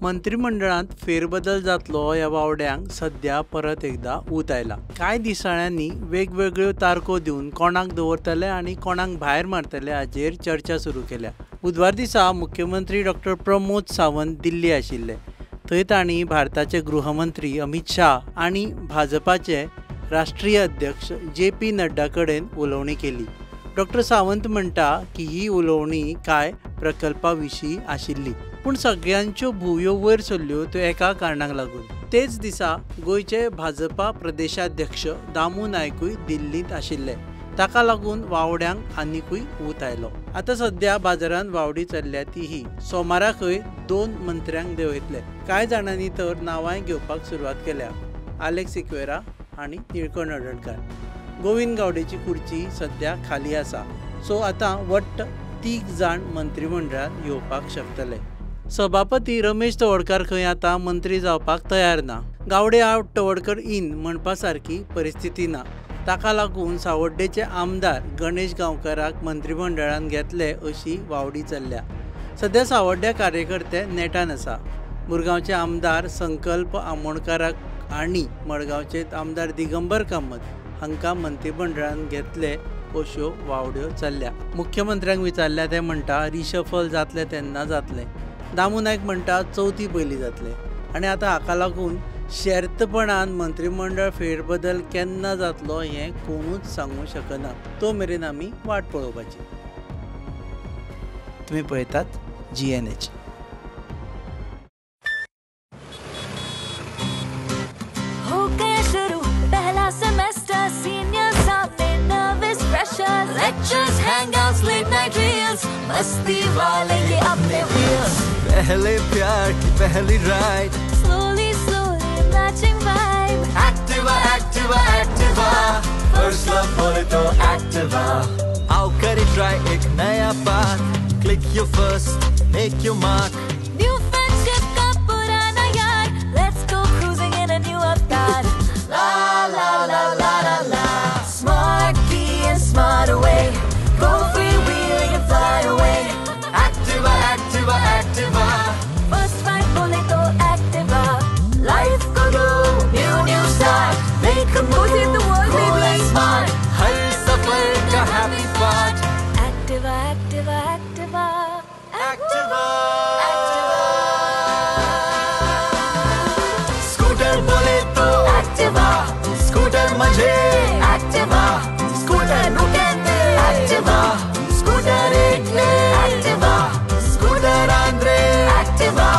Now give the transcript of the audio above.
मंत्रिमंडळांत फेरबदल जातलो ह्या वावड्यांक सध्या परत एकदा ऊत आयला। कांय दिसाळ्यांनी वेगवेगळ्यो तारखो दिवन कोणाक दवरतले आनी कोणाक भायर मारतले हाचेर चर्चा सुरू केल्या। बुधवार दिसा मुख्यमंत्री डॉक्टर प्रमोद सावंत दिल्ली आशिल्ले। थंय तांणी भारताचे गृहमंत्री अमित शाह आनी भाजपाचे राष्ट्रीय अध्यक्ष जे पी नड्डा कडेन उलोवणी केली। डॉक्टर सावंत म्हणटा की ही उलोवणी कांय प्रकल्पा विशीं आशिल्ली, पूण सगळ्यांच्यो भुंवयो वयर सरल्यो त्यो एका कारणाक लागून। तेच दिसा गोंयचे भाजपा प्रदेशाध्यक्ष दामू नायकूय दिल्लींत आशिल्ले। ताका लागून वावड्यांक आनिकूय ऊत आयलो। आतां सध्या बाजारांत वावडी चल्ल्या ती ही। सोमाराकय 2 मंत्र्यांक देंवयतले। कांय जाणांनी तर नांवांय घेवपाक सुरवात केल्या। आलेक्स सिक्वेरा आनी निळकंठ हळदणकार। गोविंद गावडेची खुर्ची सध्या खाली आसा। सो आतां वट्ट 3 जाण मंत्रिमंडळांत येवपाक शकतले। सभापती रमेश तवडकार खंय आतां मंत्री जावपाक तयार ना। गावडे आवट तवडकर इन म्हणपा सारकी परिस्थिती ना। ताका लागून सावड्डेचे आमदार गणेश गांवकाराक मंत्रिमंडळांत घेतले अशी वावडी चल्ल्या। सध्या सावड्ड्या कार्यकर्ते नेटान आसा। मुरगांवचे आमदार संकल्प आमोणकाराक आनी मडगांवचे आमदार दिगंबर कामत हांकां मंत्रिमंडळांत घेतले अश्यो वावड्यो चल्ल्या। मुख्यमंत्र्यांक विचारल्या ते म्हणटा रिशफल जातले तेन्ना जातले। दामू नायक म्हणटा चवथी पयली जातले। आनी आतां हाका लागून शेर्तपणान मंत्रिमंडळ फेरबदल केन्ना जातलो हें कोणूच सांगू शकना। तो मेरेन आमी वाट पळोवपाची। तुमी पळयतात GNH। हो गया शुरू पहला सेमेस्टर, सीनियर सामने nervous pressure, lectures, hangouts, late night reels, मस्ती वाले ये अपने व्हील्स। पहले प्यार की पहली ride, slowly slowly matching vibe, Activa Activa Activa, first love बोले तो एक्टिवा। आओ करे ट्राई एक नया path, click your first, make your mark, new friendship का पुराना यार, let's go cruising in a new avatar. La la la la la la, smart key and smart away, go free wheeling and fly away. Activa Activa Activa, first ride बोले तो Activa. Life को दो new new start, make a move, cool and smart, हर सफर का happy part. Activa Activa Activa Activa scooter बोले तो Activa, scooter मजे एक्टिवा, स्कूटर नुकेंदे एक्टिवा, स्कूटर एकले एक्टिवा, स्कूटर आंद्रे एक्टिवा।